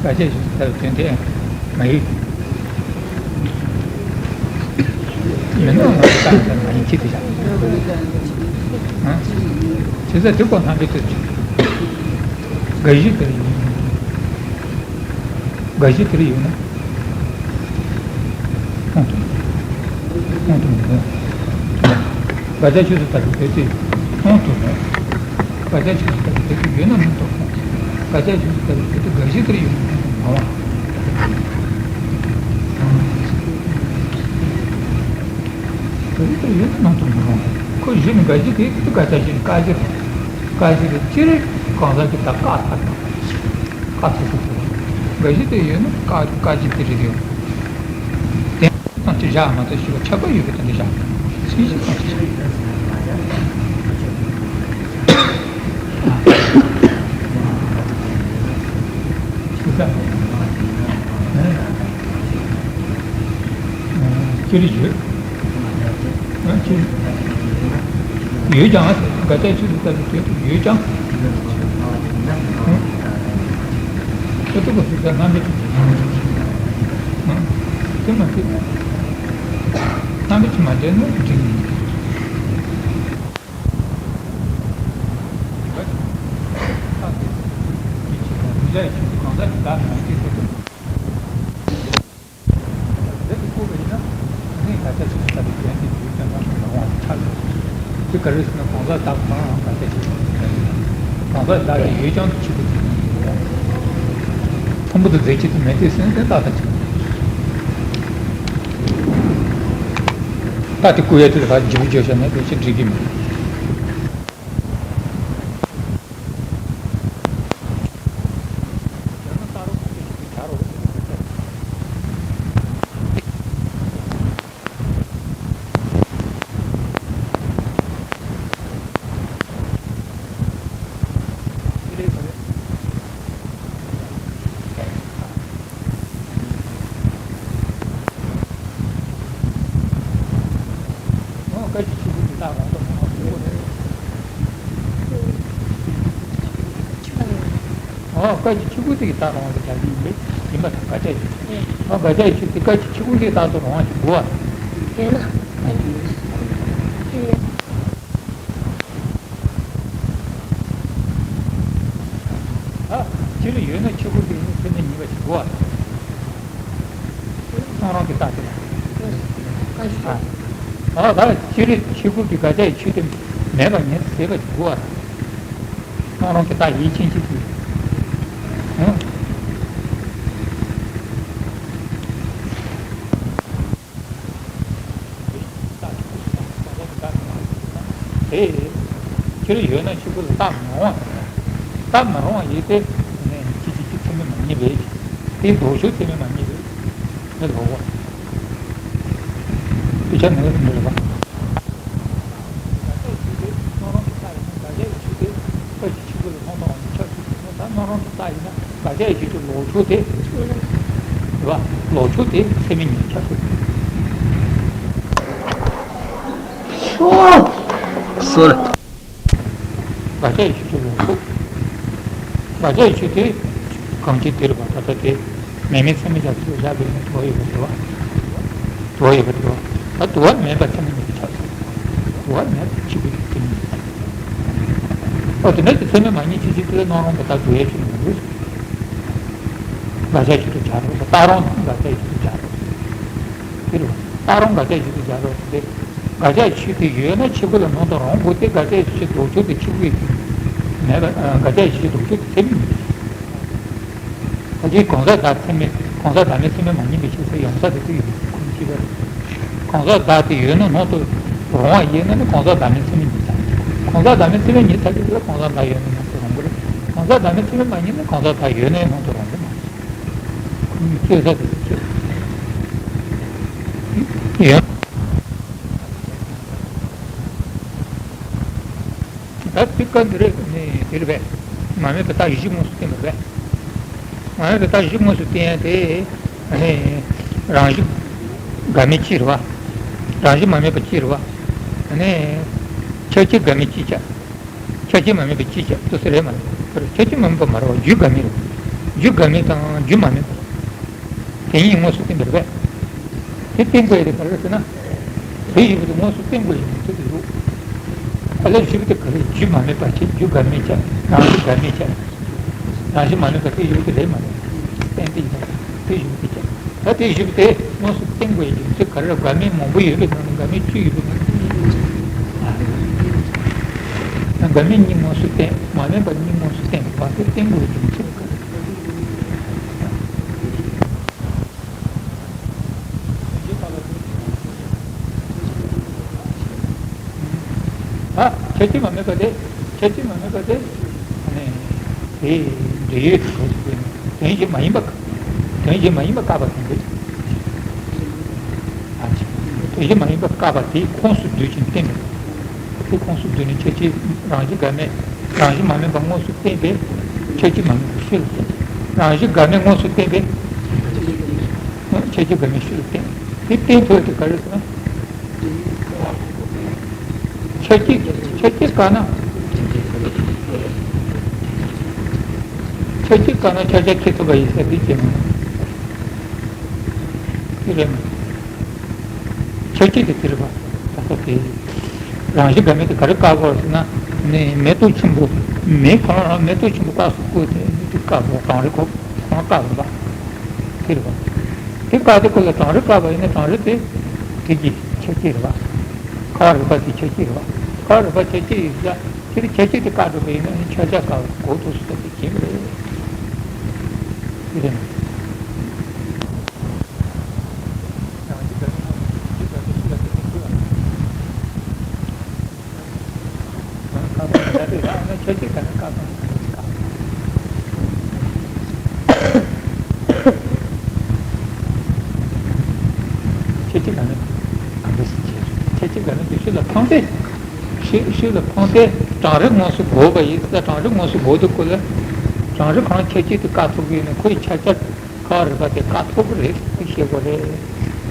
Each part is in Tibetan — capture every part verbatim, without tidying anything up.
དགག་བྱ་ཞིག་ལྟ་བུའི་དོན་དེ་མ་ཡིན། མི་སྣང་ང་ལྟ་བ་མ་ཡིན་ཁྱི་དེ་བཞག་ཨ། བྱས་ཙང་དེ་ཀོ་སྣང་བའི་དོན་དེ། དགག་གཞི་དེར་ཡོད་ན། དགག་གཞི་དེར་ཡོད་ན། ཁོང་དུ། ཁོང་དུ་མི་འདོད། དགག་བྱ་ཆོས་སུ་ལྟ་བུའི་དོན་དེ་ཁོང་དུ་མེད། དགག་བྱ་ཆོས་སུ་ལྟ་བུའི་དོན་དེ་ཡོད་ན་མི་འདོད། དགག་བྱ་ཆོས་སུ་ལྟ་བུའི་དོན་དེ་དགག་གཞི་དེར་ཡོད་ན་མི་འདོད་མ་བ། དགག་གཞི་དེར་ཡོད་ན་མི་འདོད་མ་བ། ཁོ་གཞི་ནི་དགག་གཞི་དེ་དགག་བྱ་གཞི་ནི་བཀག་གཞི་རེད། བཀག་གཞི་རེད་སྤྱིར་གང་ཟག་གི་ད་བཀག་ཚར་བ། བཀག་ཚར་ཚར་ཚར། དགག་གཞི་དེ་ཡོད་ན་བཀག་བཀག་གཞི་དེ་རེད་ཡོད། དེ་དང་དེ་བཞག་མ་ཐག་ཞེས་པ་ཁྱབ་པ་ཡོད་པའི་དོན་དེ་བཞག་ཚིག་གཞི་དང་དེ་བཞག་ཅི་རིགས་ཡོད། ཡོད་ཀྱང་དགག་བྱའི་ཚུལ་དུ་ལྟ་བུའི་དོན་དུ་ཡོད་ཀྱང་། ཨ། ཨ་ཏི་ཀོ་སུ་ས་རྣམ་པའི་ཚུལ་དུ། དེ་མ་ཟད། རྣམ་པའི་ཚུལ་མ་བྱས་ན་འགྲིག་མི་འགྲིག་འདི་ཀོ་བ་ཡིན་ན། ཨ་ནི་དགག་བྱ་ཆོས་སུ་ལྟ་བུའི་དོན་དེ་ཡོད་ཀྱང་རྣམ་པར་མི་རུང་བ་ཆགས་ཡོད། དེ་ག་རེ་ཟེར་ན་གང་ཟག་བདག་གང་རུང་དགག་བྱ་ཆོས་སུ་ལྟ་བུའི་དོན། གང་ཟག་བདག་དེ་ཡོད་ཀྱང་དུ་ཆོས་སྐུ་དེ་ཡིན། ཕུང་པོ་དང་རྫས་ཆོས་དེ་མེད་དེ་སེམས་ཅན་བདག་དང་བཅས། ད་དེ་བཀོད་ཡ་དེ་ལ་ཕར་འཇིགས་པ་བརྗོད་བྱ་ནས་དེ་ཕྱིར་འགྲིག་གི་མེད། ཨོ། བཀའ་བརྒྱུད་ཆོས་སྐུ་དེ་དག་རང་དུ་མ་ནོར་ཞུ་བ་རེད། ཨོ། བཀའ་བརྒྱུད་ཆོས་སྐུ་དེ་གི་དག་རང་དུ་བྱ་རྒྱུ་ཡིན་པས་ཡིན་པ་དང་དགག་བྱ་ཡིན། ཨོ། དགག་བྱ་ཡི་ཆོས་དེ་བཀའ་བརྒྱུད་ཆོས་སྐུ་དེ་དག་ཏུ་རང་དབང་ཞིག་དགོས་པ། ཡོད་ན། ཨ། སྤྱིར་ཡོད་ན་ཆོས་སྐུ་དེ་ནི་ཚད་མས་ངེས་པ་ཞིག་དགོས་པ། སྣང་རུང་གི་རྟགས་དེ་ལ། ཨ། ཨ། ད་སྤྱིར་ཆོས་སྐུ་གི་དགག་བྱ་ཡི་ཆོས་དེ་མེད་པ་ངེས་སུ་ཟད་པ་ཞིག་དགོས་པ། སྣང་རུང་གི་རྟགས་ཡིད་ཆེས་ཤིག་དགོས། ཨ། དེ། སྤྱིར་ཡོད་ན་ཆོས་སྐུ་ལ་རྟགས་མི་རུང་བ། རྟགས་མི་རུང་བ་ཡིན་ཏེ། ནས་ཅི་ཅི་ཅི་ཚད་མས་མ་ངེས་པས། དེའི་ལྡོག་ཕྱོགས་ཚད་མས་མ་ངེས་པས། དེ་ལོག་པ། དེ་ཆ་ནས་མི་རེད་པ། དགག་བྱའི་ཆོས་དེ་སྣང་རུང་གི་རྟགས་ཡིན་ན་དགག་བྱའི་ཆོས་དེ་བཀའ་བརྒྱུད་ཆོས་སྐུ་ལ་སྣང་དུ་རུང་བ་ཆགས་ཐུབ་ཀྱི་མེད། ད་སྣང་རུང་གི་རྟགས་ཡིན་ན་དགག་བྱའི་ཆོས་ཀྱི་ལྡོག་ཕྱོགས་དེ། རེད་པ། ལྡོག་ཕྱོགས་དེ་ཚད་མས་ངེས་ཆགས་ཐུབ། སོ། དགག་བྱའི་ཆོས་ཀྱི་ལྡོག་ཕྱོགས། དགག་བྱའི་ཆོས་དེ་གང་ཅི་དེ་རེད་པ། ད་ལྟ་དེ། མེ་མེ་ཚད་མའི་རྒྱ་མཚོ་ལ་བཞག་པའི་ནི་དུ་བ་ཡོད་པ་དུ་བ། དུ་བ་ཡོད་པ་དུ་བ། ད་དུ་བ་མེད་པ་ཚད་མས་ངེས་པ་ཆགས་སོང་། དུ་བ་མེད་པ་ཆོས་སྐུ་ཡི་ཚད་མས་ངེས་པ། ཨོ་དེ་འདྲ་ཅིག་ཚད་མས་མ་ངེས་ཆོས་ཅིག་དེ་ལ་སྣང་རུང་གི་རྟགས་དགོས་ཡ་ཆོས་མི་འདུག་དགག་བྱའི་ཆོས་དེ་སྦྱར་རོགས། རྟགས་རུང་དགག་བྱའི་ཆོས་དེ་སྦྱར་རོགས། དེ་རེད་པ། རྟགས་རུང་དགག་བྱའི་ཆོས་དེ་སྦྱར་རོགས་དེ། དགག་བྱའི་ཆོས་དེ་ཡོད་ན་ཆོས་སྐུ་ལ་སྣང་དུ་རུང་དགོས་ཏེ་དགག་བྱའི་ཆོས་ལྡོག་ཕྱོགས་དེ་ཆོས་སྐུ་ཡི་མེད་པ། དགག་བྱའི་ཆོས་ལྡོག་ཕྱོགས་དེ་ཚད་མས་ངེས། ད་དེ་གང་ཟག་བདག་ཚད་མས། གང་ཟག་བདག་མེད་ཚད་མས་མ་ངེས་པའི་ཕྱིར་ཟེར་ཡོང་ས་དེ་ཚོ་ཡིན་ཁུངས་གཅིག་པ་རེད། གང་ཟག་བདག་དེ་ཡོད་ན་སྣང་དུ་རུང་བ་ཡིན་ན་ནི་གང་ཟག་བདག་མེད་ཚད་མས་ངེས་ཚར། གང་ཟག་བདག་མེད་ཚད་མས་ངེས་ཚར་གྱི་དེ་ལ་གང་ཟག་བདག་ཡོད་ན་སྣང་དུ་རུང་གི་རེད། གང་ཟག་བདག་མེད་ཚད་མས་མ་ངེས་ན་གང་ཟག་བདག་ཡོད་ན་ཡང་སྣང་དུ་རུང་གི་མ་རེད། ཁུངས་རྩོད་ས་དེ་ཚོ་ཡོད། ད་ཚིག་ཀ་འདི་རེད་ནི་དེ་རེད་པས། མ་དམིགས་པའི་རྟགས་གཞི་དངོས་སུ་བསྟན་པ་རེད། མ་དམིགས་པའི་རྟགས་གཞི་དངོས་སུ་བསྟན་ཡ་དེ། ཨ་ནི། རང་བཞིན་འགལ་མེད་གཅིག་རེད་པ། རང་བཞིན་མ་དམིགས་པ་གཅིག་རེད་པ། ཨ་ནི། ཁྱབ་བྱེད་འགལ་མེད་གཅིག་བྱ། ཁྱབ་བྱེད་མ་དམིགས་པ་གཅིག་བྱ་དུ་ཟེར་རེད་མ་རེད། ཁྱབ་བྱེད་མ་དམིགས་པ་མ་རེད་པ། རྒྱུད་འགལ་མེད་རེད། རྒྱུ་འགལ་མེད་དང་རྒྱུ་མ་དམིགས་པ། དེ་གཉིས་དངོས་སུ་བསྟན་པ་རེད་པས། དེ་བསྟན་དགོས་ཡ་དེ་ག་རེ་ཟེར་ན། དེ་བཞི་པོ་དེ་དངོས་སུ་བསྟན་དགོས་ཡ་ཡིན་ཚུལ་དེ་རེད། ཨ་ལས་བཞི་པོ་དེ་ག་རེ། རྒྱུ་མ་དམིགས་པ་བྱས། རྒྱུ་འགལ་མེད་བྱས། རང་བཞིན་འགལ་མེད་བྱས། རང་བཞིན་མ་དམིགས་པ་དེ་བཞི་པོ་དེ་རེད་མ་རེད། བསྟན་དེ་ཡིན་པ་དེ་བཞི་པོ་དེ་བྱས། ད་དེ་བཞི་པོ་དེ་དངོས་སུ་བསྟན་དགོས་ཡ་ཡིན་ཚུལ་ག་རེ། འགལ་མེད་མང་པོ་ཡོད་པའི་ནང་ནས་འགལ་མེད་བཅུ་ཡོད་པའི་ནང་ནས། འགལ་མེད་གཉིས་དངོས་སུ་བསྟན། མ་དམིགས་པ་གཉིས་དངོས་སུ་བསྟན་པ་དེ་བསྟན་དགོས་ཡ་ཡིན་ཚུལ་ག་རེ། ད་ཁྱད་ཆོས་མ་དམིགས་པ་དེ། ཁྱད་ཆོས་མ་དམིགས་པ་དེ། ཨ་ནི། དེ་འབྲེལ་ཡོད་ཀྱི་གོ་ཞིག་དགོས་ནས་དོན་གཞན་མ་ཡིན་པ། དོན་གཞན་མ་ཡིན་པ་བཀག་པ་དང་འབྲེལ། ཨ་ཅེ། དོན་གཞན་མ་ཡིན་པ་བཀག་པ་དེའི་ཁོངས་སུ་བསྡུས་ཀྱིན་བསྟན་པ། དེ་ཁོངས་སུ་བསྡུས་ནས་ཁྱད་ཆོས་རང་བཞིན་འགལ་མེད། རང་བཞིན་མ་དམིགས་པ་དངོས་སུ་བསྟན་པས་ཁྱད་ཆོས་མ་དམིགས་པ་ཕྱི་ལ་བསྟན། རང་བཞིན་འགལ་མེད་དངོས་སུ་བསྟན་པས་ཁྱད་ཆོས་འགལ་མེད་ཕྱི་ལ་བསྟན། དེ་བསྟན་ཐུབ་ཡ་དེ་ག་རེ་ཟེར་ན། ཁྱད་ཆོས། ཁྱད་ཆོས་བཀག་ན། ཁྱད་ཆོས་བཀག་ན་ཕྱག་རྒྱ་ཁེགས་ཐུབ་པ་ཡིན་ཟེར་དེ་བྱས་མ། དེ་རེད་མ། ཁྱད་ཆོས་དེ་དེ་རེད་པ། ད་ལྟ་དེ། རང་བཞིན་འགལ་མེད་དེ་ག་རེ་བཀག་དགོས་ཟེར་ན། ནི་མེ་ཏོག་ཆེན་པོ། མེ་གང་རང་མེ་ཏོག་ཆེན་པོ་བཀག་སུ་བཀོད་དེ་ནི་དེ་བཀག་དགོས། གྲང་རེག་ཁོ་གང་བཀག་དགོས་པ། དེ་རེད་པ། དེ་བཀག་དེ་ཁོ་ལ་གྲང་རེག་བཀག་པ་ཡིན་ན་གྲང་རེག་དེ། དེ་གི་ཁྱད་ཆོས་རེད་པ། ཁ་བ་རེག་པ་དེ་ཁྱད་ཆོས་རེད་པ། ཁ་བ་རེག་པ་ཁྱད་ཆོས་ཡིན་ཙང་། དེ་ལ་ཁྱད་ཆོས་དེ་བཀག་འགྲོ་བ་ཡིན་ན་ནི་ཕྱག་རྒྱ་བཀག་གོ་ཐུབ་སུ་དེ་བྱེད་པ་རེད། དེ་རེད། རང་བཞིན་འགལ་མེད་དང་རྒྱུ་འགལ་མེད་ཕྱི་ལ་བསྟན་ནས་འདུག་ཨ། ཁ་སང་ད་ལྟའི་ཡང་ན་ཁྱད་ཆོས་ག་ནས་བཀག་དང་། ཁྱད་ཆོས་ག་ནས་ག་འདྲ་ཞིག་བྱས། ཁྱད་ཆོས་ག་ནས་དེ་ཕྱི་ལ་འཕངས་ཏེ། ཕྱི་ཕྱི་ལ་འཕངས་ཏེ་གྲང་རེག་དངོས་སུ་བོར་བ་ཡིན་ཙང་། གྲང་རེག་དངོས་སུ་བོར་དུས་ཁོ་ལ་གྲང་རེག་གང་ཁྱད་ཆོས་དེ་བཀག་ཐུབ་ཀྱི་ཡིན་ན་ཁོའི་ཕྱག་རྒྱ་ཁ་བ་རེག་པ་དེ་བཀག་ཐུབ་ཀྱི་རེད་ཟེར་བཤད་དགོས་རེད།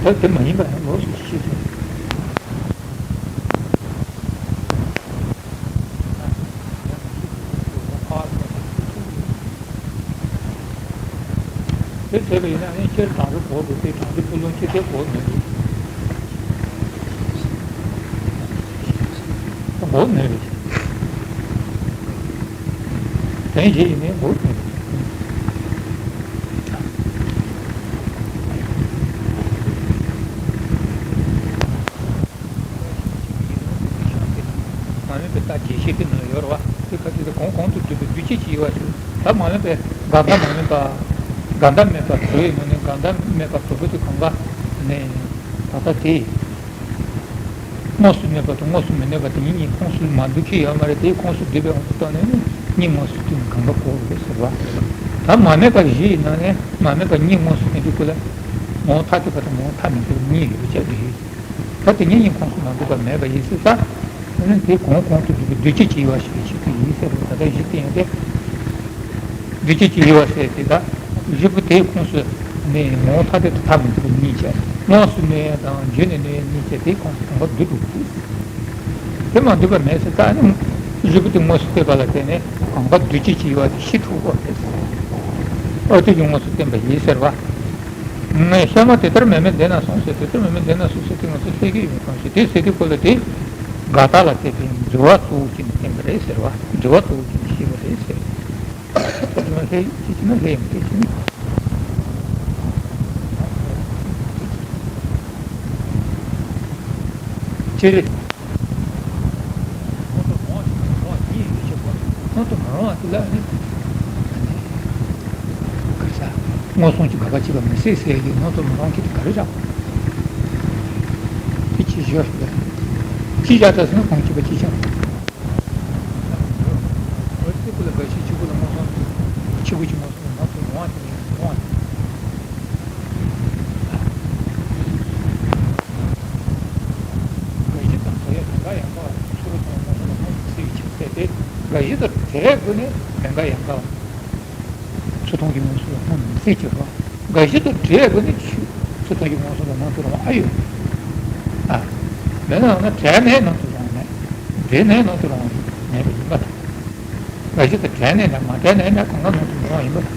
ད་དེ་མ་ཡིན་པ་ཡང་ལོགས་སུ་ཤེས་དགོས། དེ་བྱས་པ་ཡིན་ན་ཨ་ནི་སྤྱིར་གྲང་རེག་བོར་དགོས་ཏེ། གྲང་རེག་སྤུ་ལོང་ཁྱད་ཆོས་བོར་མེད་པས། བོར་མེད་པས། དོན་གཞན་ཡིན་ནའི་བོར་མེད་པས། མ་དམིགས་པའི་རྟགས་རྒྱས་བཤད་དེ་ནང་ཡོད་རེད་པ། དེ་ག་དུས་དེ་གོང་གོང་དུ་བསྡུས་པའི་འདུས་བྱས་ཀྱི་དབྱེ་བ་ཞིག་ད་མ་དམིགས་པའི་འགལ་ཟླ་མ་དམིགས་པ། འགལ་ཟླ་མེད་པ་དྲུག་ཡོད་ནོ་ནི། འགལ་ཟླ་མེད་པ་དྲུག་པོ་དེ་གང་ག་ནས་ད་ལྟ་དེ། དངོས་སུ་གནས་པ་དང་དངོས་སུ་མི་གནས་པ་དེ་གཉིས་གཉིས་ཁོངས་སུ་མ་འདུ་ཁྱེད་ཡོད་མ་རེད། དེ་ཁོངས་སུ་འདུས་པའི་དབང་དུ་བཏང་ནས་ནི་གཉིས་དངོས་སུ་བསྟན་གང་ག་གོ་རེད་ཟེར་བ། ད་མ་དམིགས་པ་བཞི་ཡི་ནང་ནས་མ་དམིགས་པ་གཉིས་དངོས་སུ་བསྟན་དུས་སྐོར་ལ་ངོ་བོ་ཐ་དད་པ་དང་ངོ་བོ་ཐ་མི་དད་པ་གཉིས་ཡོད་པའི་ཆ་དེ་ཡིན། ད་དེ་གཉིས་གཉིས་ཁོངས་སུ་མ་འདུས་པ་མེད་པ་ཡིན་ཟེར་ས། ཨ་ནི་དེ་གོང་གོང་དུ་འདུས་པའི་འདུས་བྱས་ཀྱི་དབྱེ་བ་ཞེས་པའི་ཆེད་དུ་ཡིན་ཟེར་བ། ད་ལྟ་བཞི་བསྟན་ཡོད་དེ། འདུས་བྱས་ཀྱི་དབྱེ་བ་ཟེར་དེ་ད་བཞི་པོ་དེའི་ཁོངས་སུ་ནི་ངོ་བོ་ཐ་དད་དུ་ཐ་མི་དད་པ་གཉིས་བྱས། དངོས་སུ་གནས་ཡ་དང་བརྗོད་ནས་གནས་ཡ་གཉིས་བྱས། དེའི་ཁོངས་སུ་གང་ག་འདུས་འགྲོ་གི་འདུག་དེ་མ་འདུས་པ་མེད་ཟེར་ས། ཨ་ནི་བཞི་པོ་དེ་དངོས་སུ་བསྟན་པ་ལ་བརྟེན་ནས་གང་ག་འདུས་བྱས་ཀྱི་དབྱེ་བ་དེ་ཤེས་ཐུབ་དགོས་རེད། ཨ་དེ་ཡང་དངོས་སུ་བསྟན་པ་ཡིན་ཟེར་བ། ངས་ཤ་མ་དེ་ལྟར་མེད་མིན་བདེན་ན་གསུངས་ཟེར། དེ་ལྟར་མེད་མིན་བདེན་ན་གསུངས་ཟེར་དེ་ང་ཚོས་ཤེས་ཀྱི་ཡོད་མ་གཏོགས་ཞེས་དེ་ཟེར་དུས་སྐོར་ལ་དེ་འགལ་རྟགས་ལ་བརྟེན་པའི་འགྲེལ་བ་གཙོ་བོ་བྱས་ནས་བསྟན་པ་རེད་ཟེར་བ། འགྲེལ་བ་གཙོ་བོ་བྱས་ནས་བཤད་པ་རེད་ཟེར། ད་དེ་མ་ལྷད་ཅི་ཅི་ན་ལྷད་ཡིན་སྐད་ཅི་ནི། ཅི་རེད། སྣང་དུ་མ་རུང་བ་དེ་ལ་ནི། ག་ས། མངོན་སུམ་གྱི་དགག་པ་བྱེད་པ་མི་སྲིད་ཟེར་གྱི་སྣང་དུ་མ་རུང་གི་དེ་ག་རེ་རག་དེ་ཅི་ཞོར་དེ། ཅི་བྱ་ད་ཟེར་ན་གང་བྱེད་པ་ཅི་བྱ། འོ་དེ་ཀུན་ལ་འགའ་ཞིག་ཕྱི་ཀུན་ལ་མངོན་སུམ། ཕྱི་ཀུན་གྱི་མངོན་སུམ་ལ་སྣང་དུ་རུང་བ་དེ་ནི་རུང་བ་དེ། འགའ་ཞིག་དང་དོ་ཡ་དེ་འགའ་ཡང་དག་ཚུར་དང་མ་སོང་ལ་མ་སྲིད་ཅིག་ཟེར་ཏེ། འགའ་ཞིག་དང་བྲལ་དགོས་ནས་མེད་འགའ་ཡང་དག་ཚུར་མཐོང་གི་མངོན་སུམ་ལ་སྣང་མི་སྲིད་ཅིག་རོ། འགའ་ཞིག་དང་བྲལ་དགོས་ནས་ཚུར་མཐོང་གི་མངོན་སུམ་ལ་སྣང་དུ་རུང་ཨ་ཡོད། ཨ། མེད་ནའང་ན་བྲལ་ནས་སྣང་དུ་རུང་མེད། འབྲེལ་ནས་སྣང་དུ་རུང་མེད་པ་ཡིན་པ་དང་། འགའ་ཞིག་དང་བྲལ་ནས་ན་མ་བྲལ་ནས་ན་གང་ག་སྣང་དུ་མི་རུང་བ་ཡིན་པ་དང་།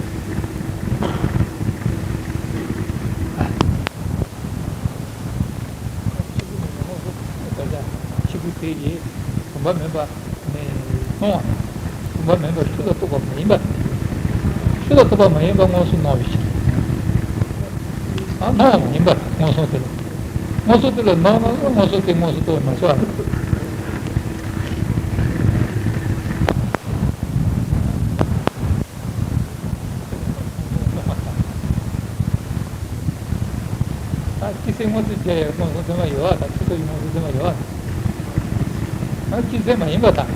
ཡིན། བུམ་པ་མིན་པ་ནི་སྣང་བ། བུམ་པ་མིན་པ་ཆོས་ལ་རྟོག་པ་མ་ཡིན་པ། ཆོས་ལ་རྟོག་པ་མ་ཡིན་པ་མངོན་སུམ་སྣང་བའི་ཕྱིར། ཨ། སྣང་བ་མ་ཡིན་པ་མངོན་སུམ་དེ་ལ། མངོན་སུམ་དེ་ལ་སྣང་ན་མངོན་སུམ་དེ་མངོན་སུམ་རྟོགས་མ་ཚུགས་པ། ད་སྤྱི་སེ་མངོན་སུམ་བྱས་ཡོད་མངོན་སུམ་དེ་མ་ཡོད་པ་དང་། ཆོས་ཐོག་གི་མངོན་སུམ་དེ་མ་ཡོད་པ། ཨ། སྤྱི་སེ་མ་ཡིན་པ་དང་།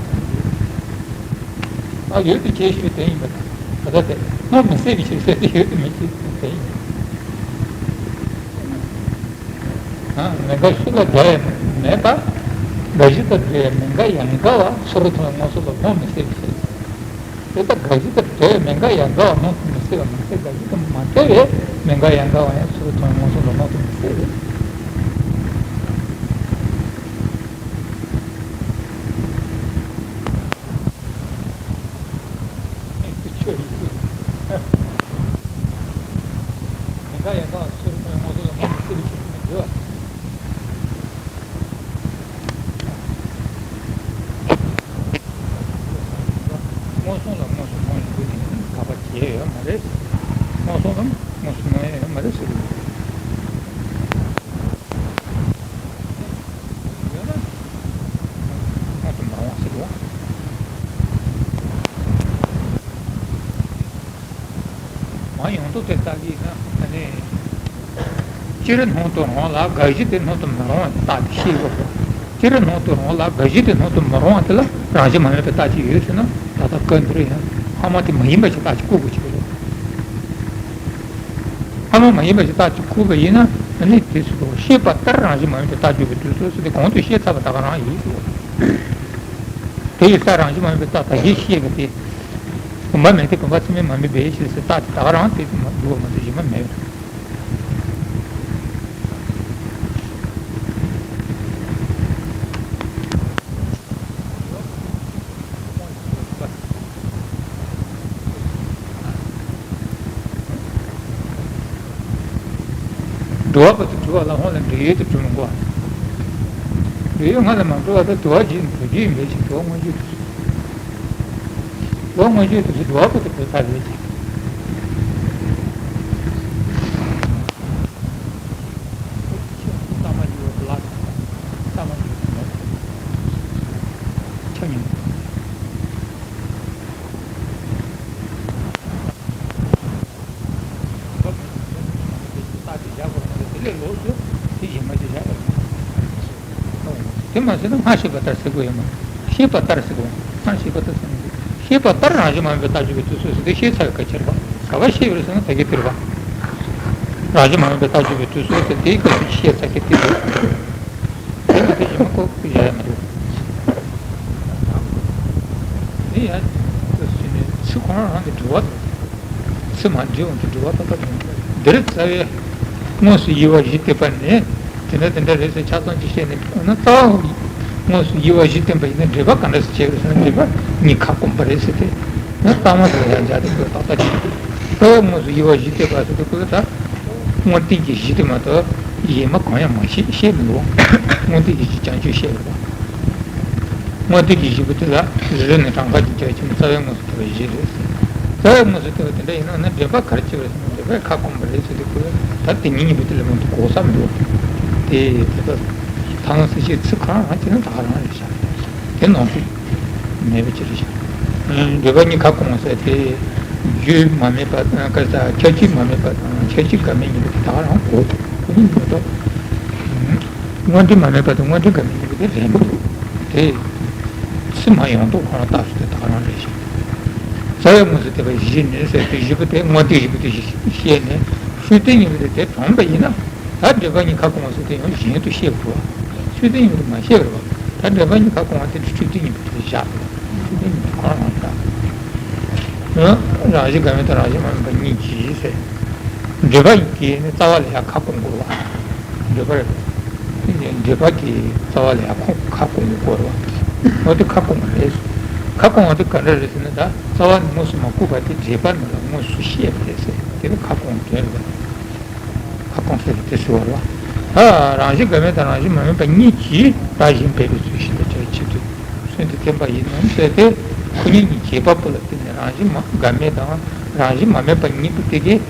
ཨ། ཡོད་དུ་བྱས་ཞེས་པའི་དོན་ཡིན་པ་དང་། ད་ལྟ་དེ་སྣང་མི་སྲིད་པའི་ཕྱིར་ཟེར་ཏེ་ཡོད་དུ་མི་བྱེད་པའི་དོན་ཡིན། ཨ། མི་འགའ་ཞིག་ལ་འགལ་བ་མེད་པ། འགའ་ཞིག་ལ་འགལ་བའི་མི་འགའ་ཡང་འགལ་བ་ཚུར་མཐོང་བའི་མངོན་སུམ་ལ་སྣང་མི་སྲིད་པའི་ཕྱིར། དེ་ལྟར་འགའ་ཞིག་དང་འབྲེལ་བའི་མི་འགའ་ཡང་འགལ་བ་སྣང་དུ་མི་སྲིད་པ་མ་ཟད། འགའ་ཞིག་དང་མ་འབྲེལ་བའི་མི་འགའ་ཡང་འགལ་བ་ཡང་ཚུར་མཐོང་བའི་མངོན་སུམ་ལ་སྣང་དུ་མི་སྲིད། མི་འགའ་ཡང་འགལ་བ་ཚུར་མཐོང་བའི་མངོན་སུམ་ལ་སྣང་དུ་མི་སྲིད་པའི་ཕྱིར་ཟེར་ནས་འགྲེལ་བ། མངོན་སུམ་ལ་མངོན་སུམ་སྣང་ཡོང་དགོས་ཀྱི་ཡིན། དགག་པ་བྱས་ཡོད་མ་རེད། མངོན་སུམ་ལ་མངོན་སུམ་སྣང་ཡ་ཡོད་མ་རེད་ཟེར་གྱི་ཡོད། ཡོད་ན་སྣང་དུ་མི་རུང་བ་ཟེར་གྱི་ཡོད། མ་ཡོང་དུ་དེ་ལྟ་གི་ན་ཨ་ནི། སྤྱིར་སྣང་དུ་རུང་ལ་འགའ་ཞིག་དེ་སྣང་དུ་མི་རུང་བ་རྟགས་དེ་ཤེས་དགོས། སྤྱིར་སྣང་དུ་རུང་ལ་འགའ་ཞིག་དེ་སྣང་དུ་མི་རུང་བ་དེ་ལ་རང་བཞིན་མ་ཡིན་པའི་རྟགས་ཅིག་ཡོད་ཟེར་ན། ད་ལྟ་སྐབས་འདིར་ཡང་སྔ་མ་དེ་མ་ཡིན་པ་ཞིག་རྟགས་ཅིག་བཀོད་དགོས་ཀྱི་རེད། སྔ་མ་མ་ཡིན་པ་ཞིག་རྟགས་ཅིག་བཀོད་པ་ཡིན་ན་ཨ་ནི་དེ་ཚོ་ཤེས་པ་ལྟར་རང་བཞིན་མ་ཡིན་པའི་རྟགས་བརྗོད་པའི་དུས་སུ་ཟེར་ཏེ་གོང་དུ་བཤད་ཚར་བ་ད་ག་རང་ཡིན་ཟེར། དེ་ཡི་རྟགས་རང་བཞིན་མ་ཡིན་པའི་རྟགས་ད་གིན་བཤད་པ་དེ། བུམ་པ་མེད་དེ་བུམ་པ་ཚད་མས་མ་དམིགས་པའི་ཕྱིར་ཟེར། རྟགས་དེ་ད་ག་རང་དེ་མ་འགྲོ་བ་མ་གཏོགས་གཞན་པ་མེད། སྒྲུབ་པ་པོ་དེ་སྒྲུབ་པ་ལ་སྔོན་ལ་འབྲེལ་ཡོད་དེ་སྒྲུབ་མི་དགོས། འབྲེལ་ཡོད་སྔ་ལ་མ་འགྲོ་བ་དང་དུ་བ་རྗེས་འགྲོ་རྒྱུ་ཡིན་པའི་ཕྱིར། དུ་བ་མངོན་གྱུར་དུ། དུ་བ་མངོན་གྱུར་དུ་སྒྲུབ་པ་པོ་དེ་འགྲོ་ས་རེད་ཅེས། ས་མ་ཡོད་ལ། ས་མ་ཡོད་ཆ་མཉམ། དེ་མ་ཟད་ན་སྔར་བཤད་པ་ལྟར་ཟེར་དགོས་ཡོད་མ། ཤེས་པ་ལྟར་ཟེར་དགོས། སྔར་བཤད་པ་ལྟར་ཟེར་ན། ཤེས་པ་ལྟར་རང་བཞིན་མ་ཡིན་པའི་རྟགས་བརྗོད་པའི་དུས་སུ་ཟེར་ཏེ་ཤེས་ཚར་བའི་སྐད་ཆ་རེད་པ། ག་པར་ཤེས་པ་རེད་ཟེར་ན་ད་གིན་དེ་རེད་པ། རང་བཞིན་མ་ཡིན་པའི་རྟགས་བརྗོད་པའི་དུས་སུ་ཟེར་དེའི་སྐད་ཆ་ཤེས་ཚར་གི་དེ་རེད། དེ་མ་དེ་གཞན་མ་ཁོ་བོ་ཡ་ཡ་མ་རེད། དེ་ཡང་དུས་སུ་ནི་ཚིག་ཁོ་རང་རང་གི་འགྲོ་བ། ཚིག་མ་འདྲེས་འོང་དུས་འགྲོ་བ་ཏག་ཏག་ཡོང་། འདིར་རྩ་བའི་དངོས་སུ་དབྱེ་བ་བཞི་སྟེ་པ་ནི་དེ་འདྲ་དེ་འདྲ་རེད་ཟེར་ཆ་ཚང་ཅིག་བཤད་ནས་འོ་ན་རྩ་བ་དངོས་སུ་དབྱེ་བ་བཞི་བསྟན་པ་ཡིན་ན་འགྲེལ་པ་ག་འདྲ་སེ་བྱས་པ་རེད་ཟེར་ན། འགྲེལ་པ་གཉིས་ཁ་སྐོང་པ་རེད་ཟེར་ཏེ། ཡང་གཙང་མ་དེ་ལ་ཡང་སྦྱར་ཏེ་ཁོས་ཏག་ཏག་བྱས། རྩ་བའི་དངོས་སུ་དབྱེ་བ་བཞི་སྟེ་པ་ཟེར་དུས་ཁོས་ད་དངོས་བསྟན་གྱི་གཞི་དེ་མ་གཏོགས་གཞན་མ་གང་ཡང་མ་བཤད་བཤད་མི་འདུག་དངོས་བསྟན་གྱི་གཞི་བྱང་ཆུབ་བཤད་པ་དང་། དངོས་བསྟན་གྱི་གཞི་པོ་དེ་ལ་རི་རི་ནས་གྲངས་ཀ་གཅིག་བྱས་ཕྱིན་རྩ་བའི་དངོས་སུ་དབྱེ་བ་བཞི་རེད་ཟེར། རྩ་བའི་དངོས་སུ་དབྱེ་བ་དེ་འདྲ་ཡིན་ན་ན་འགྲེལ་པ་ག་རེ་བྱས་པ་རེད་ཟེར་ན་འགྲེལ་པས་ཁ་སྐོང་པ་རེད་ཟེར་དུས་ཁོས་ད་དེ་ཉིད་གཉིས་པོ་དེ་ལ་མང་དུ་གོ་ས་མི་འདུག་དེ་ད་ལྟ་ཐང་སྲིད་ཞིའི་ཚིག་གང་རང་བྱས་ན་ད་ག་རང་རེད་ཤག་དེ་ནང་དུ་མེད་པ་ཅི་རེད་ཤག་འགྲེལ་པ་གཉིས་ཁ་སྐོང་ཟེར་དེ་རྒྱུད་མ་དམིགས་པ་དང་། ཁྱད་ཆོས་མ་དམིགས་པ་དང་ཁྱད་ཆོས་འགལ་མེད་གཉིས་པོ་དེ་ད་ག་རང་གོ་དགོས་ཀྱི་མི་འདུག་དངོས་འབྲེལ་མ་དམིགས་པ་དང་དངོས་འབྲེལ་འགལ་མེད་གཉིས་པོ་དེ་རེད་མི་འདུག་དེ་ཚིག་མ་ཡོང་དུས་ཁོ་རང་རྟགས་སུ་དེ་ད་ག་རང་རེད་ཤག་རྩ་བའི་དངོས་སུ་དབྱེ་བ་བཞི་ནི་ཟེར་དུས་བཞི་པོ་དེ་དངོས་བསྟན་བཞི་པོ་དེ་བཤད་ནས་ཆོས་བསྟན་གཉིས་པོ་དེ་དེ་གྲངས་པ་ཡིན་ན། ད་འགྲེལ་པ་གཉིས་ཁ་སྐོང་བ་ཟེར་དེ་ཡང་གཞན་དུ་བཤད་དགོས་པ། ཆོས་བསྟན་གཉིས་པོ་དེ་མ་བཤད་པ་རེད་པ། ད་འགྲེལ་པ་གཉིས་ཁ་སྐོང་བ་དེ་ཆོས་བསྟན་གཉིས་པོ་དེ་བཞག་པ། ཆོས་བསྟན་གཉིས་པོ་གང་རང་བཞག་རང་བཞིན་འགལ་མེད་དང་རང་བཞིན་མ་ཡིན་པ་གཉིས་ཀྱིས་ཟེར། འགྲེལ་པ་གཉིས་ཀྱིས་ནི་རྩ་བ་ལ་ཡང་ཁ་སྐོང་དགོས་པ། འགྲེལ་པར། འགྲེལ་པ་གིས་རྩ་བ་ལ་ཡང་ཁོང་ཁ་སྐོང་དགོས་པ། འོ་དེ་ཁ་སྐོང་བ་རེད། ཁ་སྐོང་བ་དེ་ག་འདྲ་རེད་ཟེར་ན། ད་རྩ་བ་ནས་དངོས་སུ་མ་བཀོད་པ་དེ་འགྲེལ་པ་ནང་ལ་དངོས་སུ་བཤད་པ་རེད་ཟེར། དེ་ལ་ཁ་སྐོང་དོན་རེད། ཁ་སྐོང་ཟེར་བ་དེ་ཟེར་བ་རེད་པ། ད་རང་བཞིན་འགལ་མེད་དང་རང་བཞིན་མ་ཡིན་པ་གཉིས་ཀྱིས་བརྡ་གཞན་སྦས་པའི་ཚུལ་བཞིན་དུ་སྦྱར། ཆེད་དུ་མཚོན་ཏེ་བསྟན་པ་ཡིན་ནམ་ཟེར་ཏེ། ཁོ་གཉིས་གཉིས་རྗེས་དཔག་པོ་ལ་བརྟེན་ནས་རང་བཞིན་མ་འགག་མེད་དང་རང་བཞིན་མ་དམིགས་པ་གཉིས་པོ་དེ་གས་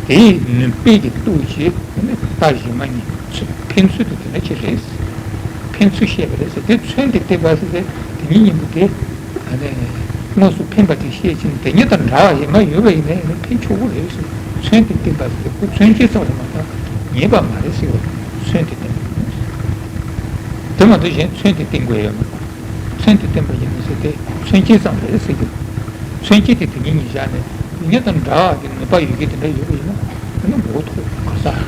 དེའི་ནུས་པས་ཀྱི་རྟོགས་བྱེད་ནི་རྟགས་གཞན་མ་གཉིས་ཚུལ་ཕན་ཚུལ་དེ་དེ་འདྲ་ཅིག་རེད། ཕན་ཚུལ་བཤད་པ་རེད་ཟེར་ཏེ། མཚོན་ཏེ་བསྟན་པ་ཟེར་ཏེ་དེ་གཉིས་གཉིས་པོ་དེ་ཨ་ནི་དངོས་སུ་ཕན་པ་དེ་བཤད་ཕྱིན། དེ་གཉིས་དང་འདྲ་བ་གཞན་མ་ཡོད་པ་ཡིན་ན་ཡང་ཕན་ཆོག་གི་རེད་ཟེར། མཚོན་ཏེ་བསྟན་པ་ཟེར་ཏེ་ཁོ་མཚོན་བྱེད་ཙམ་རེད་མ་གཏོགས་ངེས་པ་མ་རེད་ཟེར་བ་མཚོན་ཏེ་བསྟན་པ་ཡིན། དེ་མ་གཏོགས་གཞན་མཚོན་ཏེ་བསྟན་དགོས་ཡོད་མ་རེད། མཚོན་ཏེ་བསྟན་པ་ཡིན་ཟེར་ཏེ་མཚོན་བྱེད་ཙམ་རེད་ཟེར་གྱི། མཚོན་བྱེད་དེ་དེ་གཉིས་གཉིས་བཞག་ནས་དེ་གཉིས་དང་འདྲ་བ་གི་ནུས་པ་ཡོད་ཀྱི་དེ་འདྲ་ཡོད་པ་ཡིན་ན་ཨ་ནི་མགོ་ཐོག་ག་ས་དགག་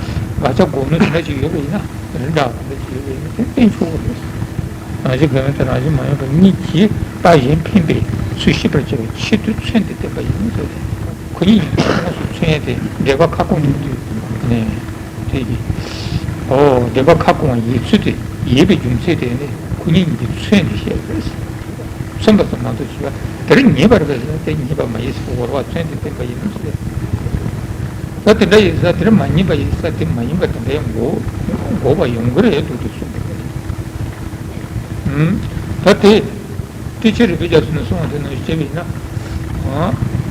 བྱ་དགོས་ནོ་དེ་འདྲ་ཅིག་ཡོད་པ་ཡིན་ན། རི་འདྲ་བ་དེ་འདྲ་ཅིག་ཡོད་པ་ཡིན་ན་དེ་བསྟན་ཆོག་གི་རེད། རང་བཞིན་འགག་མེད་དང་རང་བཞིན་མ་དམིགས་པ་གཉིས་ཀྱིས་རྟགས་གཞན་འཕེན་པའི་ཚུལ་ཤེས་པར་བྱ་བའི་ཆེད་དུ་མཚོན་ཏེ་བསྟན་པ་ཡིན་ཟེར་ཏེ། ཁོ་གཉིས་ཀྱི་དངོས་སུ་མཚོན་ཡས་དེ་འགྲེལ་པ་ཁ་སྐོང་ཡིན་དུས་ནས། དེ་ཡིས། ཨོ། འགྲེལ་པ་ཁ་སྐོང་བ་ཡིན་ཚུལ་དེ་ཡིན་པའི་རྒྱུ་མཚན་དེ་ནི་ཁོ་གཉིས་ཀྱིས་མཚོན་ནས་བཤད་པས། མཚོན་པ་ཙམ་མ་གཏོགས་བྱས་པ་དེར་ངེས་པར་བས་ན་དེ་ངེས་པ་མ་ཡིན་ཟེར་བ་མཚོན་ཏེ་བསྟན་པ་ཡིན་ཟེར། ད་དེ་འདྲ་ཡིན་ས་དེར་མ་ངེས་པ་ཡིན་ས་དེ་མ་ཡིན་པ་དེ་འདྲ་ཡང་འགོག་འགོག་པ་ཡོང་གི་རེད་འདུག་དེ་གསུངས་པ་རེད། ད་དེ། ཏི་ཆེ་རིག་པའི་རྒྱ་མཚོ་ནས་གསུངས་པ་དེ་ནང་བཞིན་བྱས་པ་ཡིན་ན།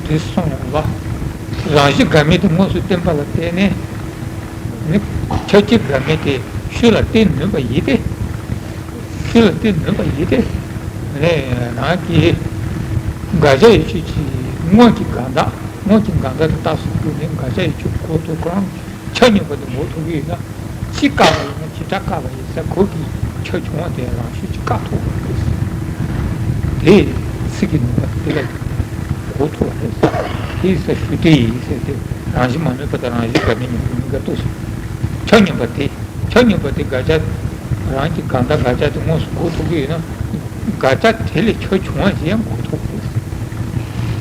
དེ་གསུངས་པ། རང་བཞིན་འགག་མེད་དེ་དངོས་སུ་བསྟན་པ་ལ་བརྟེན་ནས། ནི་ཁྱབ་བྱེད་འགག་མེད་དེ་ཤུགས་ལ་བརྟེན་ནུས་པ་ཡིན་ཏེ། ཤུགས་ལ་བརྟེན་ནུས་པ་ཡིན་ཏེ། ནི་རང་གི་དགག་བྱ་ཡི་ཆོས་ཀྱི་དངོས་ཀྱི་འགལ་ཟླ། དངོས་ཀྱི་འགལ་ཟླ་དེ་རྟགས་སུ་བཀུར་ནས་དགག་བྱ་ཡི་ཆོས་གོ་ཐུབ་ཀྱང་། ཆ་མཉམ་པ་དེ་འགོག་ཐུབ་ཀྱི་ཡོད་ན། ཅི་བཀག་པ་ཡིན་ན་བྱེ་བྲག་བཀག་པ་ཡིན་ས་ཁོ་གི་ཁྱབ་བྱུང་བ་དེ་རང་ཤུགས་ཀྱིས་བཀག་ཐུབ་པ་རེད། དེ་ཚིག་གི་ནུས་པ་དེ་ལ་འགོག་ཐུབ་པ་རེད། དེ་ས་ཞུ་དེ་ཡིན་ཟེར་ཏེ། རང་བཞིན་མ་དམིགས་པ་དང་རང་བཞིན་འགག་མེད་གཉིས་ཀྱི་གཉིས་ཀ་ཏོག་ཙམ། ཆ་མཉམ་པ་དེ། ཆ་མཉམ་པ་དེ་དགག་བྱ། རང་གི་འགལ་ཟླ་དགག་བྱ་དེ་དངོས་སུ་འགོག་ཐུབ་ཀྱི་ཡོད་ན། དགག་བྱ་དེ་ལས་ཁྱབ་བྱུང་བ་ཞིག་ཡང་འགོག་ཐུབ་པ་རེད།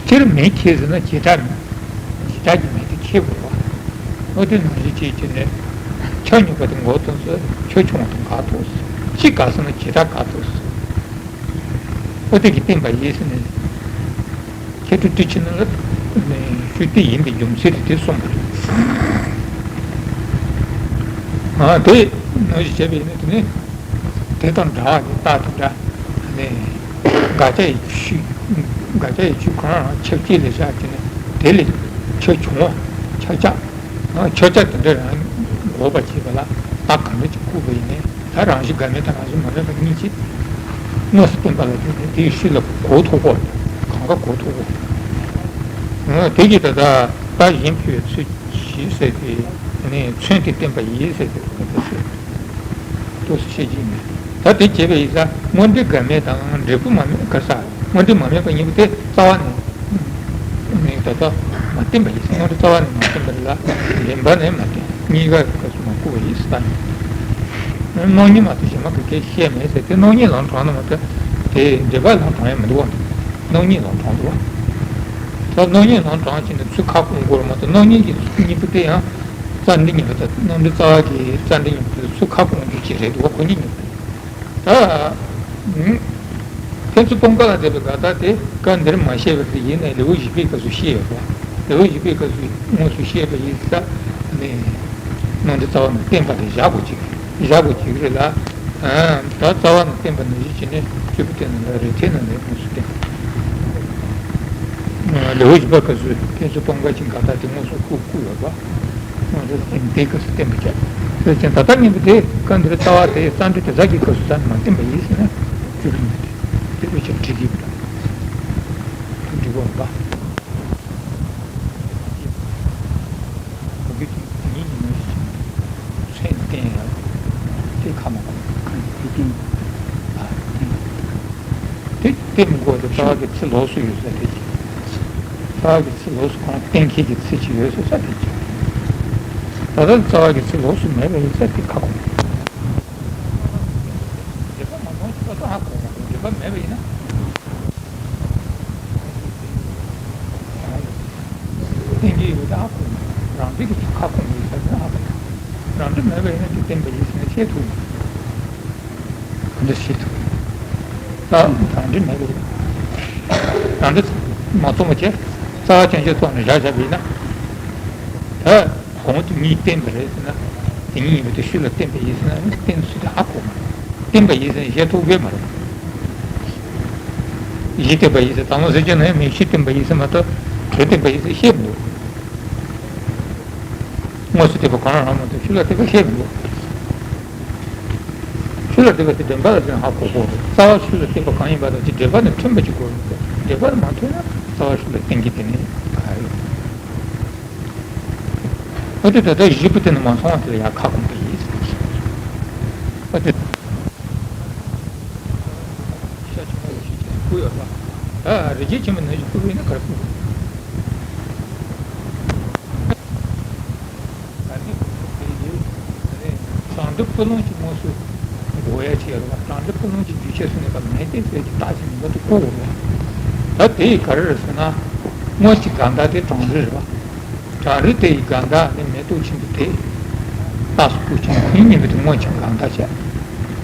སྤྱིར་མེ་ཁྱེར་ཟེར་ན་བྱེ་བྲག་མེ། བྱེ་བྲག་གི་མེ་དེ་ཁྱེར་དགོས་པ། འོ་དེ་ནང་བཞིན་བྱས་བྱས་ནས། ཆ་མཉམ་པ་དེ་འགོག་ཐུབ་ཟེར། ཁྱབ་བྱུང་བ་དེ་འགག་ཐུབ་ཟེར། ཅི་འགག་ཟེར་ན་བྱེ་བྲག་འགག་ཐུབ་ཟེར། འོ་དེ་གིས་བསྟན་པ་ཡིན་ཟེར་ནས། ཁྱད་ཆོས་ཏི་ཆེ་ནང་ལ་ཞུ་དེ་ཡིན་པའི་རྒྱུ་མཚན་དེ་དེ་གསུངས་པ་རེད། ཨ་དེ་ནང་བཞིན་བྱས་པ་ཡིན་ན་དེ་ནི། དེ་དང་འདྲ་བ་ནི་རྟགས་དེ་འདྲ། ནས། དགག་བྱ་ཡི་ཆོས། དགག་བྱ་ཡི་ཆོས་གང་རུང་ཁྱབ་བྱེད་ལ་བཞག་བྱས་ནས་དེ་ལས་ཁྱབ་བྱུང་བ། ཁྱབ་བྱ། ཁྱབ་བྱ་དེ་འདྲ་རང་འགོག་པར་བྱེད་པ་ལ་རྟགས་གང་འདྲ་ཅིག་བཀུར་བ་ཡིན་ནའི། ད་རང་བཞིན་འགག་མེད་དང་རང་བཞིན་མ་དམིགས་པ་གཉིས་ཀྱིས་དངོས་སུ་བསྟན་པ་ལ་བརྟེན་ནས་དེའི་ཤུལ་ལ་འགོག་ཐུབ་དགོས། གང་ག་འགོག་ཐུབ་དགོས། དེ་གིས་ད་ལྟ་རྟགས་གཞན་འཕེན་པའི་ཚུལ་གྱིས་ཟེར་ཏེ། ནས་མཚོན་ཏེ་བསྟན་པ་ཡིན་ཟེར་ཏེ་གོ་བ་ཟེར། ཏོག་ཙམ་བཤད་ཀྱི་ཡིན། ད་དེ་བྱས་པ་ཡིན་ཙང་དངོས་འབྲས་འགལ་མེད་དང་འབྲས་བུ་མ་དམིགས་ག་ས། དངོས་འབྲས་མ་དམིགས་པ་གཉིས་པོ་དེ་རྩ་བ་ནས། ནས་ད་ལྟ་མ་བསྟན་པ་ཡིན་ཙང་དངོས་འབྲས་རྩ་བ་ནས་མ་བསྟན་པ་རེད་ལ། རིམ་པ་ནས་མ་བསྟན། གཉིས་ཀ་གི་སྐབས་སུ་མ་བཀུར་བ་ཡིན་ཟེར་ད། སྣང་བརྙན་མ་གཏོགས་གཞན་མ་གི་སྐད་བཤད་མེད་ཟེར་ཏེ། སྣང་བརྙན་ལམ་དྲངས་ན་མ་གཏོགས་དེ་འབྲེལ་པ་ལམ་དྲངས་ཡ་མི་འདུག་བ། སྣང་བརྙན་ལམ་དྲངས་འདུག་བ། ད་སྣང་བརྙན་ལམ་དྲངས་བྱས་ནས་ཚུལ་ཁ་སྐོང་དགོས་རེད་མ་གཏོགས། སྣང་བརྙན་གྱི་ཚུལ་གཉིས་པོ་དེ་ཡང་རྩ་འགྲེལ་གཉིས་པ་དང་། སྣང་འགྲེལ་རྩ་བ་གི་རྩ་འགྲེལ་གཉིས་པོ་དེ་ཚུལ་ཁ་སྐོང་རྒྱུ་ཅིག་རེད་འདུག་བ། ཁོ་གཉིས་གཉིས་པོ་དེ། ད། ཕན་ཚུན་སྤོང་ག་ལ་བྱེད་པའི་དགག་རྟགས་དེ་སྐབས་འདིར་མ་བཤད་པ་དེ་ཡིན་ནའི་ལེའུ་བཞི་པའི་སྐབས་སུ་བཤད་ཡོད་པ། ལེའུ་བཞི་པའི་སྐབས་སུ་དངོས་སུ་བཤད་པ་ཡིན་ཙང་ནས། སྣང་འགྲེལ་རྩ་བ་ནས་བསྟན་པ་དེ་བཞག་དགོས་ཀྱི། བཞག་དགོས་ཀྱི་རེད་ལ། ད་རྩ་བ་ནས་བསྟན་པ་ནང་བཞིན་བྱས་ནས་སྤྱོད་པའི་སྟེང་ནས་ལ་རེ་ཐེ་ནང་ནས་དངོས་སུ་བསྟན། ལེའུ་བཞི་པ་སྐབས་སུ་ཕན་ཚུན་སྤོང་ག་གི་དགག་རྟགས་དེ་དངོས་སུ་བཀུར་བཀུར་ཡོད་པ། དངོས་སུ་བསྟན་དེའི་སྐབས་སུ་བསྟན་པ་བྱས། དེ་བཞིན་ད་ལྟ་ངེས་པ་དེ་སྐབས་འདིར་རྩ་བ་དེ་རྩ་འགྲེལ་དེ་ཟ་གི་སྐབས་སུ་ད་མ་བསྟན་པ་ཡིན་ཟེར་ན་སྤྱོད་པའི་མི་དེ་དེ་བས་ཀྱང་འགྲིག་གི་མི་འདུག་འགྲིག་གི་མི་འདུག་བ། གོ་རྒྱུ་དེ་ཉིད་ཀྱི་ནང་བཞིན་མཚོན་བསྟན་ཡང་དེ་ཁ་མ་གོ། དེ་བསྟན། ཨ། དེ་བསྟན་མི་དགོས་ཏེ་རྩ་བ་གི་ཚིག་ལོགས་སུ་ཡོད་ས་དེ་ཅིག་རྩ་བ་གི་ཚིག་ལོགས་སུ་གོང་བསྟན་མཁན་གྱི་ཚིག་ཅིག་ཡོད་ས་ས་དེ་ཅིག་ད་ལྟ་རྩ་བ་གི་ཚིག་ལོགས་སུ་མེད་པ་ཡིན་ས་དེ་ཁ་གོ། འགྲེལ་པ་མ་མཐོང་ཅིག་ད་ཧ་གོ་མ་གོ། འགྲེལ་པ་མེད་པ་ཡིན་ན། བསྟན་གྱི་ཡོད་ད་ཧ་གོ། རང་འགྲེལ་གྱི་ཁ་སྐོང་གི་ཡོད་ད་ཧ་གོ། རང་འགྲེལ་མེད་པ་ཡིན་ན་དེ་བསྟན་པ་ཡིན་ཟེར་ནས་བཤད་ཐུབ། ག་འདྲ་བཤད་ཐུབ། ད་རང་འགྲེལ་མེད་པ་ཡིན། རང་འགྲེལ་མ་རྩོམ་པ་བྱས། རྩ་བ་རྐྱང་རྐྱང་རྩོམ་ནས་བཞག་བཞག་པ་ཡིན་ན། ད། གོང་དུ་གཉིས་བསྟན་པ་རེད་ཟེར་ན། དེ་གཉིས་ཡིན་པ་དེ་ཤུལ་ལ་བསྟན་པ་ཡིན་ཟེར་ན་ནི་བསྟན་ཚུལ་དེ་ཧ་གོ་མ་རེད། བསྟན་པ་ཡིན་ཟེར་ན་བཤད་ཐུབ་ཀྱི་མ་རེད། གཞི་བརྟན་པ་ཡིན་ཟེར། དང་པོ་ཟེར་གྱི་ན་ཡང་མིག་ཤེས་བརྟན་པ་ཡིན་ཟེར་མ་གཏོགས་དྲོད་བརྟན་པ་ཡིན་ཟེར་བཤད་མི་འདུག་དངོས་སུ་བརྟན་པ་གང་རུང་རང་མ་གཏོགས་ཤུགས་ལ་བརྟན་པ་བཤད་མི་འདུག་ཤུགས་ལ་བརྟན་པ་དེ་འདྲེན་པ་ལ་བརྟེན་ཧ་གོ་དགོས་རེད། རྩ་བ་ཤུགས་ལ་བརྟན་པ་གང་ཡིན་པ་དང་དེ་འདྲེན་པ་ནི་མཐུན་པ་ཅིག་དགོས་རེད། འདྲེན་པ་ནི་མ་མཐུན་ན་རྩ་བ་ཤུགས་ལ་བརྟེན་གྱི་དེ་ནི་ག་ཡོད། ཨ་དེ་ད་ལྟ་གཞི་པོ་དེ་ནི་མ་སོང་བ་དེ་ལ་ཡང་ཁ་སྐོང་གི་ཡིན། ཨ་དེ། ཤ་ཆེན་པོ་ཞིག་བསྐུར་ཡོད་པ། ད་རི་རྒྱལ་ཆེན་པོ་ནང་བཞིན་བསྐུར་བས་ན་ག་རེ་བསྐུར་དགོས། ད་ནི་ཁོ་ཚོ་དེ་ཡིན། ད་ནི་བྱང་སྒྲུབ་ཀུན་སློང་གི་དངོས་སུ་འགོག་ཡ་ཅིག་ཡོད་རེད་པ། བྱང་སྒྲུབ་ཀུན་སློང་གི་རྒྱུ་ཆད་སོང་ནས་པ་མེད་དེ་ཟེར་གྱི་རྟགས་ཤིག་མིན་པ་དེ་བསྐུར་དགོས་རེད་པ། ད་དེ་ཡི་ག་རེ་རེད་ཟེར་ན། དངོས་ཀྱི་དགག་རྟགས་དེ་གྲང་རེག་རེད་པ། གྲང་རེག་དེ་ཡི་དགག་རྟགས་ནི་མེ་ཏོག་ཆེན་པོ་དེ། རྟགས་སུ་བཀོད་ཅིང་ཁོང་གཉིས་པོ་དེ་དངོས་ཀྱི་དགག་རྟགས་བྱས།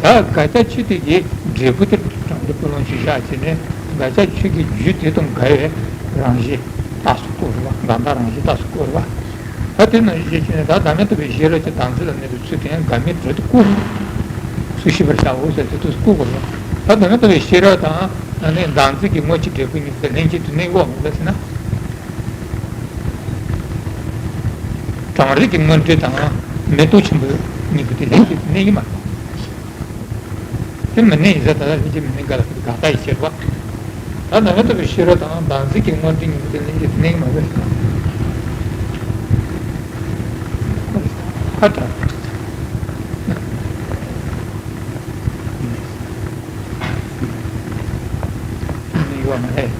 ད་དགག་བྱ་ཆུ་དེ་གི་འབྲས་བུ་དེ་བྱང་སྒྲུབ་ཀུན་སློང་ཞིག་བཞག་བྱས་ནས། དགག་བྱ་ཆུ་གི་རྒྱུ་དེ་དང་འགལ་བའི་རང་བཞིན་རྟགས་སུ་བཀོད་རེད་པ། དགག་རྟགས་རང་བཞིན་རྟགས་སུ་བཀོད་རེད་པ། ད་དེ་ནང་བཞིན་བྱས་ནས་ད་བདག་མེད་རྟོགས་པའི་ཤེས་རབ་ཀྱིས་བདག་འཛིན་ལ་གནས་པའི་ཚུལ་དེ་ཡང་འགལ་མེད་གྲོལ་དུ་བཀུར། སུ་ཤེས་པར་བྱའོ་ཟེར་དེ་དུས་བཀུར་དགོས་རེད། ད་བདག་མེད་རྟོགས་པའི་ཤེས་རབ་དང་ཨ་ནི་བདག་འཛིན་གྱི་དངོས་ཀྱི་འབྲས་བུ་གཉིས་ཀ་ལྷན་ཅིག་ཏུ་གནས་ཡོད་མ་རེད་ཟེར་ན། གྲང་རེག་གི་དངོས་འབྲས་དང་མེ་ཏོག་ཆེན་པོ་གཉིས་ཀ་དེ་ལྷན་ཅིག་ཏུ་གནས་ཀྱི་མ་རེད། དེ་མི་གནས་ཡིན་ཟེར། ད་ལྟ་ལྷན་ཅིག་མི་གནས་འགལ་ལ་དགག་རྟགས་ཡིན་ཟེར་བ། ད་བདག་མེད་རྟོགས་པའི་ཤེས་རབ་དང་བདག་འཛིན་གྱི་དངོས་འབྲས་གཉིས་པོ་དེ་ལྷན་ཅིག་ཏུ་གནས་ཀྱི་མ་རེད། ཁ་ཏ། གནས་ཡོད་མ་རེད།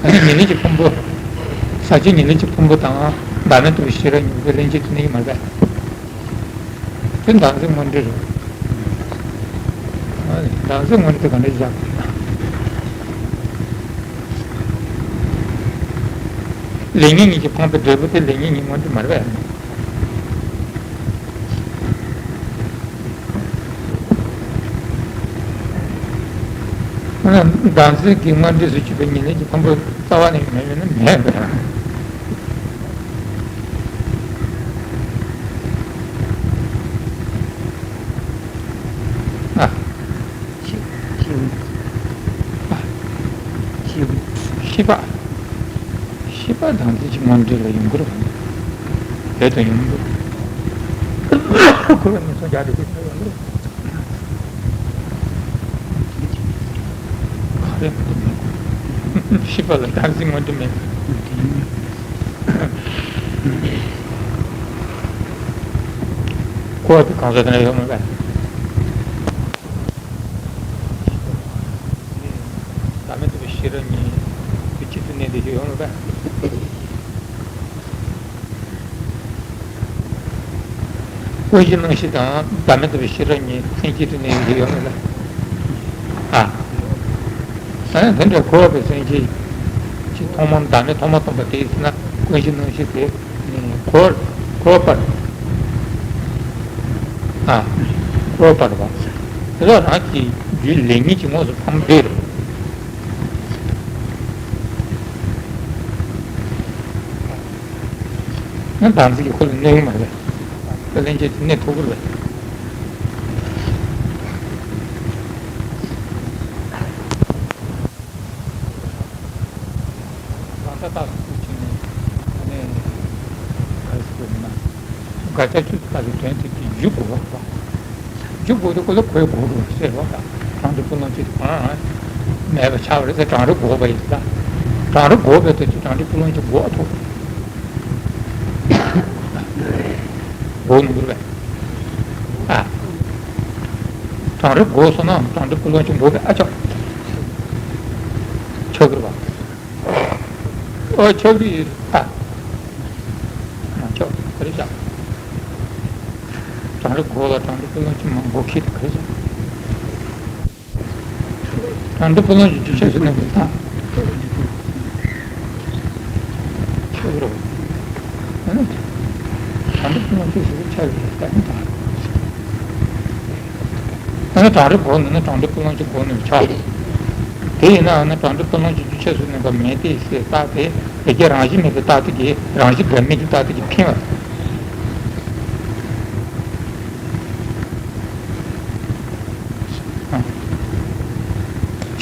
ཨ་ནི་ཉེར་ལེན་གྱི་ཕུང་པོ། ཟག་བཅས་ཉེར་ལེན་གྱི་ཕུང་པོ་དང་བདག་མེད་རྟོགས་པའི་ཤེས་རབ་གཉིས་པོ་དེ་ལྷན་ཅིག་ཏུ་གནས་ཀྱི་མ་རེད། དེ་བདག་འཛིན་དངོས་འབྲས་རེད། ཨ་ནི་བདག་འཛིན་དངོས་འབྲས་དེ་ག་འདྲ་བཞག་པ་ཡིན་ན། ལེགས་ཉེས་གཉིས་ཀྱི་ཕུང་པོའི་འབྲས་བུ་དེ་ལེགས་ཉེས་གཉིས་དངོས་འབྲས་མ་རེད་པས། ཨ་ནི་བདག་འཛིན་གྱི་དངོས་འབྲས་སུ་གྱུར་པའི་ཉེར་ལེན་གྱི་ཕུང་པོ་རྩ་བ་ནས་མེད་པས་ན་མེད་པས། ཨ། ཤེས་པ། ཤེས་པ། ཤེས་པ་བདག་འཛིན་གྱི་དངོས་འབྲས་ལ་ཡོང་གི་རེད་པ། རེད་དང་ཡོང་གི་རེད། ཁོ་བོས་ངན་སོང་རྒྱག་རེད་ཟེར་ཡོང་གི་རེད། ག་རེ་མི་འདུག་མེད། ཤེས་པ་ལ་བདག་འཛིན་དངོས་འབྲས་མེད། འཁོར་བ་པའི་གང་ཟག་དེ་འདྲ་ཡོད་མ་རེད། བདག་མེད་རྟོགས་པའི་ཤེས་རབ་གཉིས་ཀྱི་གཅིག་ཏུ་གནས་བསྡད་རྒྱུ་ཡོད་མ་རེད། ཀུན་གཞི་སྣང་གཞི་དང་བདག་མེད་རྟོགས་པའི་ཤེས་རབ་གཉིས་ལྷན་ཅིག་ཏུ་གནས་བསྡད་རྒྱུ་ཡོད་མ་རེད། ཨ། ཨ་ནི་དེ་འདྲ་འཁོར་བ་པའི་སེམས་ཅན་གྱི་ཐོག་མ་བདག་མེད་ཐོག་མ་སྟོང་པ་དེ་ཡིན་ན་ཀུན་གཞི་སྣང་གཞི་དེ། འཁོར། འཁོར་བར། ཨ། འཁོར་བར་བ། དེ་ལ་རང་གི་རྒྱུད་ལེགས་ཉེས་ཀྱི་དངོས་སུ་ཕམ་པས། ན་བདག་འཛིན་གྱི་འཁོར་ལ་གནས་ཀྱི་མ་རེད། ད་ལན་ཅིག་གནས་ཐུབ་ཀྱི་རེད། རང་ལྟ་རྟགས་སུ་བཀུར་བྱས་ནས་ཨ་ནི་ག་རེ་ཟེར་དགོས་མིན་ན། དགག་བྱ་ཆུ་ཚོད་ལྟ་བུའི་དོན་དེ་དེ་རྒྱུ་འགོག་པ། རྒྱུ་འགོག་དུས་ཀོ་ལ་གོས་འགོག་རུ་ཟེར་བ་དང་། གྲང་འབྲས་ཀུན་སློང་ཆུ་དེ་གང་མེད་པ་ཆགས་པ་རེད་ཟེར། གྲང་རེག་འགོག་པ་ཡིན་ད། གྲང་རེག་འགོག་པའི་དུས་ཚོད་གྲང་འབྲས་ཀུན་སློང་ཆུ་འགོག་ཐུབ། འགོག་མི་འགྱུར་བས། ཨ། གྲང་རེག་འགོག་སོང་ན་གྲང་འབྲས་ཀུན་སློང་ཆུ་འགོག་པས། ཨ་ཅོ། ཆགས་ཀྱི་རེད་པ། ཨོ་ཆགས་ཀྱི་ཡོད་ཨ། མ་ཆགས་ག་རེ་བྱ། གྲང་རེག་འགོག་ལ་གྲང་འབྲས་ཀུན་སློང་ཆུ་མ་འགོག་ཁྱི་དེ་ག་རེ་བྱ། གྲང་འབྲས་ཀུན་སློང་ཆུ་རྒྱུ་ཆད་སོང་ན་འགོག་ད། ཆགས་ཀྱི་རེད་པ། ཨ་ནི། གྲང་འབྲས་ཀུན་སློང་ཆུ་ཞིག་ཆགས་ཀྱི་རེད་ད་ནི་ད། ཨ་ནི་གྲང་རེག་འགོག་ནས་ན་གྲང་འབྲས་ཀུན་སློང་ཆུ་འགོག་ནས་ཆགས། དེ་ཡིན་ན་ཨ་ནི་གྲང་འབྲས་ཀུན་སློང་ཆུ་རྒྱུ་ཆད་སོང་ན་འགོག་མེད་དེ་ཟེར་རྟགས་དེ་ཡ་གི་རང་བཞིན་མེད་པའི་རྟགས་དེ་གིས་རང་བཞིན་འགལ་མེད་ཀྱི་རྟགས་དེ་གིས་འཕེན་པ། ཨ།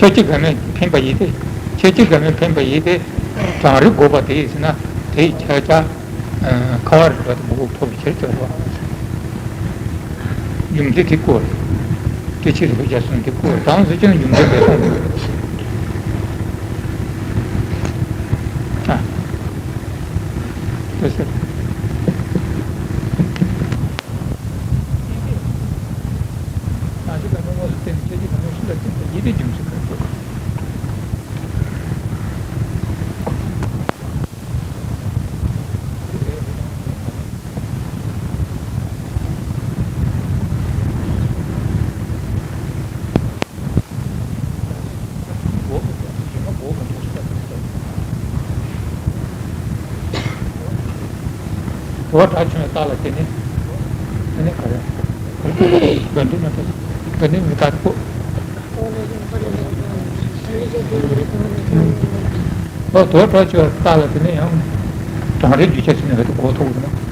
ཁྱད་ཆོས་འགལ་མེད་འཕེན་པ་ཡིན་ཏེ། ཁྱད་ཆོས་འགལ་མེད་འཕེན་པ་ཡིན་ཏེ། གྲང་རེག་འགོག་པ་དེ་ཡིན་ཟེར་ན་དེ་ཡི་ཁྱད་ཆོས་ཁ་བ་རི་འགྲོ་དེ་འགོག་ཐུབ་པའི་ཕྱིར་ཟེར་བ། རྒྱུ་མཚན་དེ་བཀོད། དེ་ཕྱིར་རིགས་པ་བརྒྱ་གསུམ་དེ་བཀོད་དང་ཟེར་ཀྱང་རྒྱུ་མཚན་མེད་སོང་། ཨ། དེ་ཟེར། རང་བཞིན་ལ་དངོས་སུ་བརྟེན་ནས་ཁྱད་ཆོས་ལ་དངོས་སུ་ལ་བརྟེན་པ་ཡིན་ཏེ་རྒྱུ་མཚན་གང་དགོས། དོ་གྲགས་ཆུང་བའི་རྟགས་ལ་བརྟེན་ནས། དེ་ནས་ག་རེ། དགག་འདུན་མི་རྟག་དགག་འདུན་མི་རྟག་གོ། ཨོ་དོ་གྲགས་ཆུང་བའི་རྟགས་ལ་བརྟེན་ནས་ཡང་གྲང་རེག་རྒྱུ་ཆ་ཟིན་ནས་འོད་དུ་གོ་ཐུབ་ཀྱི་ན།